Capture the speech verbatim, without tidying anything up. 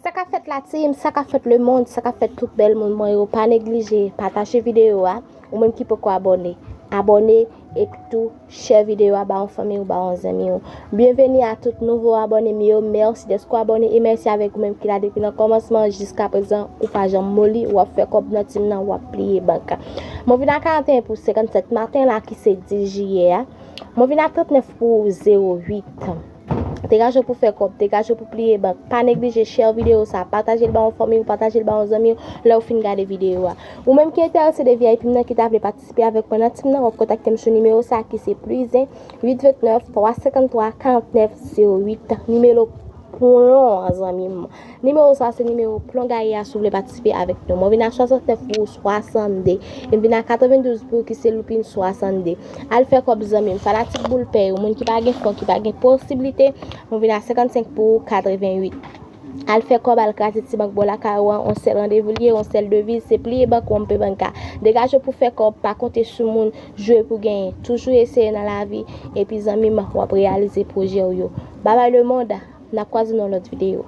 Sa k ap fèt la team, sa k ap fèt lemonn, sa k ap fèt tout bèl moun mwen yo, pa neglije pataje videyo a. Ou menm ki poko abòne, abòne, epi tou share videyo a ba yon fanmi w, ba yon zanmi w. Byenveni a tout nouvo abòne m yo, mèsi dèske w abòne e mèsi avèk ou menm ki la depi nan kòmansman jiska prezan, ou pa janm moli, w ap fè kòb nan team nan, w ap pliye bank. Mwen vin a karanteyen pou senkannsèt maten la ki se dis jiyè a. Mwen vin a trannèf pou zewo uit. Degaje w pou fè kòb, degaje w pou pliye bank. Pa neglije share videyo sa, pataje l ba yon fanmi w, pataje l ba yon zanmi w lè w fin gade videyo a. Ou menm ki enterese de V I P m nan ki ta vle patisipe avèk mwen nan team nan, w ap kontakte m sou nimewo sa ki se plis en uit vennèf twa senkanntwa karantnèf zewo uit. Nimewo plon an zanmi m. Nimewo sa se nimewo plon gaye a si w vle patisipe avèk nou. Mwen vin a swasantnèf pou swasannde. M vin a katrevendouz pou ki se loupin swasannde. Al fè kòb zanmi m. Fanatik boul pè yo, moun ki pa gen fon, ki pa gen posiblite, mwen vin a senkannsenk pou katrevenuit. Al fè kòb, al kraze ti bank bò lakay ou an, on sèl randevou l ye, on sèl deviz, se pliye bank ou anpe bank a. Degaje w pou fè kòb, pa konte sou moun, jwe pou genyen. Toujou eseye nan lavi, epi zanmi m, w ap reyalize pwojè w yo. Babay lemonn, n ap kwaze nan lòt videyo.